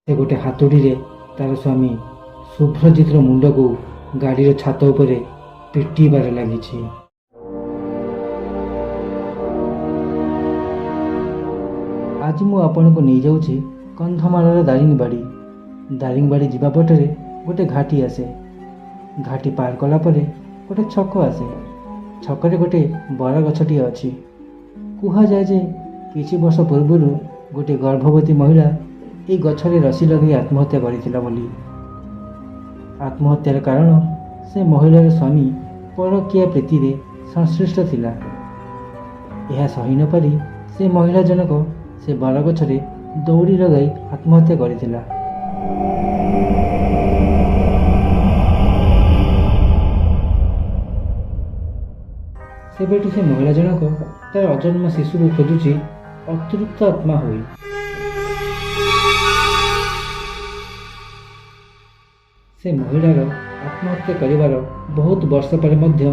ସେ ଗୋଟେ ହାତୁଡ଼ିରେ ତାର ସ୍ୱାମୀ ଶୁଭ୍ରଜିତର ମୁଣ୍ଡକୁ ଗାଡ଼ିର ଛାତ ଉପରେ ପିଟିବାରେ ଲାଗିଛି। ଆଜି ମୁଁ ଆପଣଙ୍କୁ ନେଇଯାଉଛି କନ୍ଧମାଳର ଦାରିଙ୍ଗବାଡ଼ି। ଦାରିଙ୍ଗବାଡ଼ି ଯିବା ପଟରେ ଗୋଟେ ଘାଟି ଆସେ। ଘାଟି ପାର କଲା ପରେ ଗୋଟେ ଛକ ଆସେ। ଛକରେ ଗୋଟେ ବରଗଛଟିଏ ଅଛି। କୁହାଯାଏ ଯେ କିଛି ବର୍ଷ ପୂର୍ବରୁ ଗୋଟେ ଗର୍ଭବତୀ ମହିଳା ଏଇ ଗଛରେ ରସି ଲଗାଇ ଆତ୍ମହତ୍ୟା କରିଥିଲା ବୋଲି। ଆତ୍ମହତ୍ୟାର କାରଣ ସେ ମହିଳାର ସ୍ୱାମୀ ପରକୀୟା ପ୍ରୀତିରେ ସଂଶ୍ଳିଷ୍ଟ ଥିଲା। ଏହା ସହି ନପାରି ସେ ମହିଳା ଜଣକ ସେ ବରଗଛରେ ଦଉଡ଼ି ଲଗାଇ ଆତ୍ମହତ୍ୟା କରିଥିଲା। ସେବେଠୁ ସେ ମହିଳା ଜଣକ ତାର ଅଜନ୍ମ ଶିଶୁକୁ ଖୋଜୁଛି ଅତୃପ୍ତ ଆତ୍ମା ହୋଇ। ସେ ମହିଳାର ଆତ୍ମହତ୍ୟା କରିବାର ବହୁତ ବର୍ଷ ପରେ ମଧ୍ୟ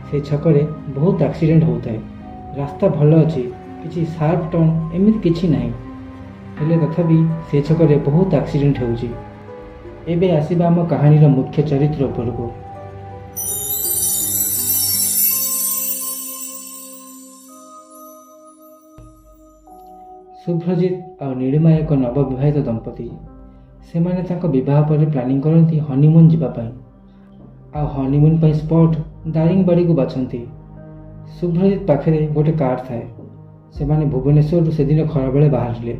ସେ ଛକରେ ବହୁତ ଆକ୍ସିଡେଣ୍ଟ ହେଉଥାଏ। ରାସ୍ତା ଭଲ ଅଛି, କିଛି ସାର୍ପ ଟର୍ନ ଏମିତି କିଛି ନାହିଁ, ହେଲେ ତଥାପି ସେ ଛକରେ ବହୁତ ଆକ୍ସିଡେଣ୍ଟ ହେଉଛି। ଏବେ ଆସିବା ଆମ କାହାଣୀର ମୁଖ୍ୟ ଚରିତ୍ର ଉପରକୁ। ଶୁଭ୍ରଜିତ ଆଉ ନୀଳିମା ଏକ ନବବିବାହିତ ଦମ୍ପତି। ସେମାନେ ତାଙ୍କ ବିବାହ ପରେ ପ୍ଲାନିଂ କରନ୍ତି ହନିମୁନ୍ ଯିବା ପାଇଁ, ଆଉ ହନିମୁନ୍ ପାଇଁ ସ୍ପଟ୍ ଦାରିଙ୍ଗବାଡ଼ିକୁ ବାଛନ୍ତି। ଶୁଭ୍ରଜିତ ପାଖରେ ଗୋଟେ କାର୍ ଥାଏ। ସେମାନେ ଭୁବନେଶ୍ୱରରୁ ସେଦିନ ଖରାବେଳେ ବାହାରିଲେ।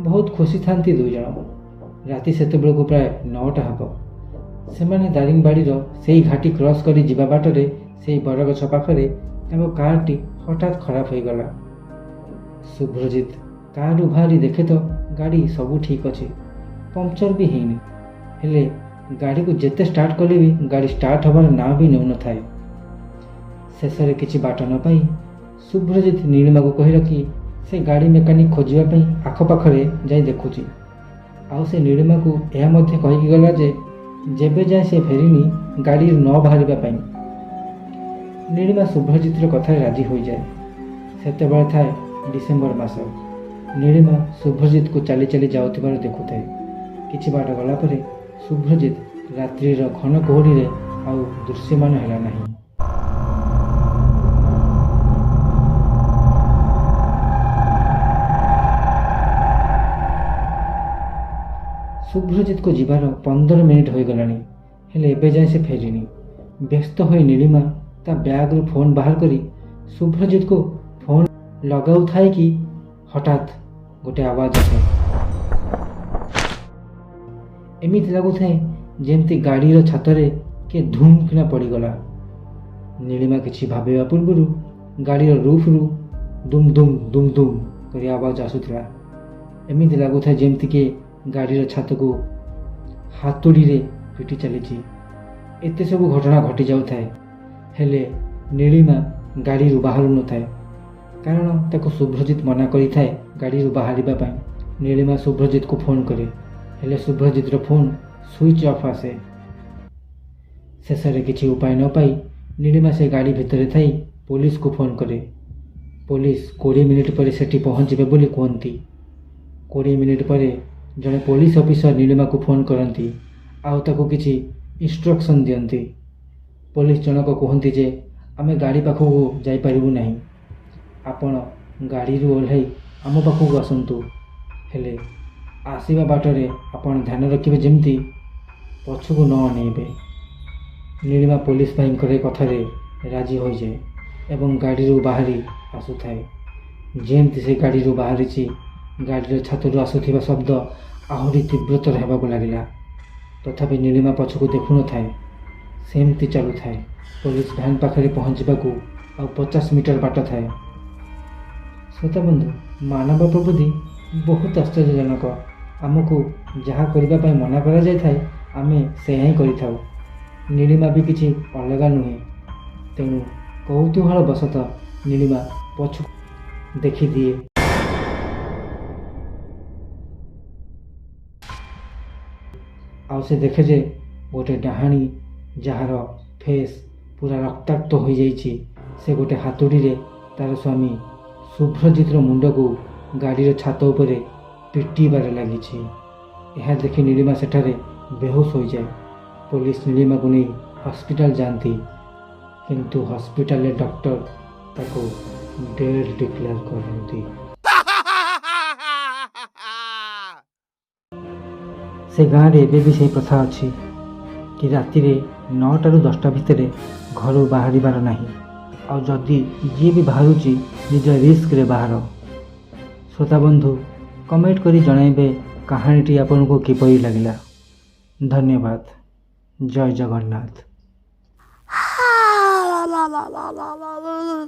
ବହୁତ ଖୁସି ଥାନ୍ତି ଦୁଇ ଜଣ। ରାତି ସେତେବେଳକୁ ପ୍ରାୟ 9ଟା ହେବ। ସେମାନେ ଦାରିଙ୍ଗବାଡ଼ିର ସେଇ ଘାଟି କ୍ରସ୍ କରି ଯିବା ବାଟରେ ସେଇ ବରଗଛ ପାଖରେ ତାଙ୍କ କାର୍ଟି ହଠାତ୍ ଖରାପ ହୋଇଗଲା। ଶୁଭ୍ରଜିତ କାର୍ରୁ ବାହାରି ଦେଖେ ତ ଗାଡ଼ି ସବୁ ଠିକ୍ ଅଛି, ପଙ୍କଚର୍ ବି ହେଇନି। ହେଲେ ଗାଡ଼ିକୁ ଯେତେ ଷ୍ଟାର୍ଟ କଲେ ବି ଗାଡ଼ି ଷ୍ଟାର୍ଟ ହେବାର ନାଁ ବି ନେଉନଥାଏ। ଶେଷରେ କିଛି ବାଟ ନ ପାଇ ଶୁଭ୍ରଜିତ ନୀଳିମାକୁ କହିଲା କି ସେ ଗାଡ଼ି ମେକାନିକ୍ ଖୋଜିବା ପାଇଁ ଆଖପାଖରେ ଯାଇ ଦେଖୁଛି। ଆଉ ସେ ନୀଳିମାକୁ ଏହା ମଧ୍ୟ କହିକି ଗଲା ଯେ ଯେବେ ଯାଏଁ ସେ ଫେରିନି ଗାଡ଼ିରୁ ନ ବାହାରିବା ପାଇଁ। ନୀଳିମା ଶୁଭ୍ରଜିତର କଥାରେ ରାଜି ହୋଇଯାଏ। ସେତେବେଳେ ଥାଏ ଡିସେମ୍ବର ମାସ। ନୀଳିମା ଶୁଭ୍ରଜିତକୁ ଚାଲି ଚାଲି ଯାଉଥିବାର ଦେଖୁଥାଏ। କିଛି ବାଟ ଗଲା ପରେ ଶୁଭ୍ରଜିତ ରାତ୍ରିର ଘନ କୁହୁଡ଼ିରେ ଆଉ ଦୃଶ୍ୟମାନ ହେଲା ନାହିଁ। ଶୁଭ୍ରଜିତକୁ ଯିବାର 15 ମିନିଟ୍ ହୋଇଗଲାଣି, ହେଲେ ଏବେ ଯାଏଁ ସେ ଫେରିନି। ବ୍ୟସ୍ତ ହୋଇ ନୀଳିମା ତା ବ୍ୟାଗରୁ ଫୋନ୍ ବାହାର କରି ଶୁଭ୍ରଜିତକୁ ଫୋନ୍ ଲଗାଉଥାଏ କି ହଠାତ୍ ଗୋଟେ ଆୱାଜ ଆସେ। ଏମିତି ଲାଗୁଥାଏ ଯେମିତି ଗାଡ଼ିର ଛାତରେ କିଏ ଧୁମ୍ କିନା ପଡ଼ିଗଲା। ନୀଳିମା କିଛି ଭାବିବା ପୂର୍ବରୁ ଗାଡ଼ିର ରୁଫ୍ରୁ ଦୁମ୍ ଦୁମ୍ ଦୁମ୍ ଦୁମ୍ କରି ଆୱାଜ ଆସୁଥିଲା। ଏମିତି ଲାଗୁଥାଏ ଯେମିତି କିଏ ଗାଡ଼ିର ଛାତକୁ ହାତୁଡ଼ିରେ ପିଟି ଚାଲିଛି। ଏତେ ସବୁ ଘଟଣା ଘଟି ଯାଉଥାଏ, ହେଲେ ନୀଳିମା ଗାଡ଼ିରୁ ବାହାରୁ ନଥାଏ, କାରଣ ତାକୁ ଶୁଭ୍ରଜିତ ମନା କରିଥାଏ ଗାଡ଼ିରୁ ବାହାରିବା ପାଇଁ। ନୀଳିମା ଶୁଭ୍ରଜିତକୁ ଫୋନ୍ କରେ, ହେଲେ ଶୁଭ୍ରଜିତର ଫୋନ୍ ସୁଇଚ୍ ଅଫ୍ ଆସେ। ଶେଷରେ କିଛି ଉପାୟ ନ ପାଇ ନୀଳିମା ସେ ଗାଡ଼ି ଭିତରେ ଥାଇ ପୋଲିସକୁ ଫୋନ୍ କରେ। ପୋଲିସ 20 ମିନିଟ୍ ପରେ ସେଠି ପହଞ୍ଚିବେ ବୋଲି କୁହନ୍ତି। 20 ମିନିଟ୍ ପରେ ଜଣେ ପୋଲିସ ଅଫିସର ନୀଳିମାକୁ ଫୋନ୍ କରନ୍ତି ଆଉ ତାକୁ କିଛି ଇନଷ୍ଟ୍ରକ୍ସନ୍ ଦିଅନ୍ତି। ପୋଲିସ ଜଣକ କୁହନ୍ତି ଯେ ଆମେ ଗାଡ଼ି ପାଖକୁ ଯାଇପାରିବୁ ନାହିଁ, ଆପଣ ଗାଡ଼ିରୁ ଓହ୍ଲାଇ ଆମ ପାଖକୁ ଆସନ୍ତୁ, ହେଲେ ଆସିବା ବାଟରେ ଆପଣ ଧ୍ୟାନ ରଖିବେ ଯେମିତି ପଛକୁ ନ ଅନେଇବେ। ନୀଳିମା ପୋଲିସ ଭାଇଙ୍କର ଏ କଥାରେ ରାଜି ହୋଇଯାଏ ଏବଂ ଗାଡ଼ିରୁ ବାହାରି ଆସୁଥାଏ। ଯେମିତି ସେ ଗାଡ଼ିରୁ ବାହାରିଛି, ଗାଡ଼ିର ଛାତରୁ ଆସୁଥିବା ଶବ୍ଦ ଆହୁରି ତୀବ୍ରତର ହେବାକୁ ଲାଗିଲା। ତଥାପି ନୀଳିମା ପଛକୁ ଦେଖୁନଥାଏ, ସେମିତି ଚାଲୁଥାଏ। ପୋଲିସ ଭ୍ୟାନ୍ ପାଖରେ ପହଞ୍ଚିବାକୁ ଆଉ 50 ମିଟର ବାଟ ଥାଏ। ଶ୍ରୋତାବନ୍ଧୁ, ମାନବ ପ୍ରବୃତ୍ତି ବହୁତ ଆଶ୍ଚର୍ଯ୍ୟଜନକ। ଆମକୁ ଯାହା କରିବା ପାଇଁ ମନା କରାଯାଇଥାଏ ଆମେ ସେୟା ହିଁ କରିଥାଉ। ନୀଳିମା ବି କିଛି ଅଲଗା ନୁହେଁ। ତେଣୁ କୌତୂହଳ ବଶତଃ ନୀଳିମା ପଛକୁ ଦେଖିଦିଏ। ଆଉ ସେ ଦେଖେ ଯେ ଗୋଟେ ଡାହାଣୀ, ଯାହାର ଫେସ୍ ପୁରା ରକ୍ତାକ୍ତ ହୋଇଯାଇଛି, ସେ ଗୋଟେ ହାତୁଡ଼ିରେ ତାର ସ୍ୱାମୀ ଶୁଭ୍ରଜିତର ମୁଣ୍ଡକୁ ଗାଡ଼ିର ଛାତ ଉପରେ ପିଟିବାରେ ଲାଗିଛି। ଏହା ଦେଖି ନୀଳିମା ସେଠାରେ ବେହୋସ ହୋଇଯାଏ। ପୋଲିସ ନୀଳିମାକୁ ନେଇ ହସ୍ପିଟାଲ ଯାଆନ୍ତି, କିନ୍ତୁ ହସ୍ପିଟାଲରେ ଡକ୍ଟର ତାକୁ ଡେଡ୍ ଡିକ୍ଲେୟାର କରନ୍ତି। ସେ ଗାଁରେ ଏବେ ବି ସେଇ ପ୍ରଥା ଅଛି କି ରାତିରେ 9ଟାରୁ 10ଟା ଭିତରେ ଘରୁ ବାହାରିବାର ନାହିଁ, ଆଉ ଯଦି ଯିଏ ବି ବାହାରୁଛି ନିଜ ରିସ୍କରେ ବାହାର। ଶ୍ରୋତା ବନ୍ଧୁ, କମେଣ୍ଟ କରି ଜଣାଇବେ କାହାଣୀଟି ଆପଣଙ୍କୁ କିପରି ଲାଗିଲା। ଧନ୍ୟବାଦ। ଜୟ Jagannath. La la la la la la.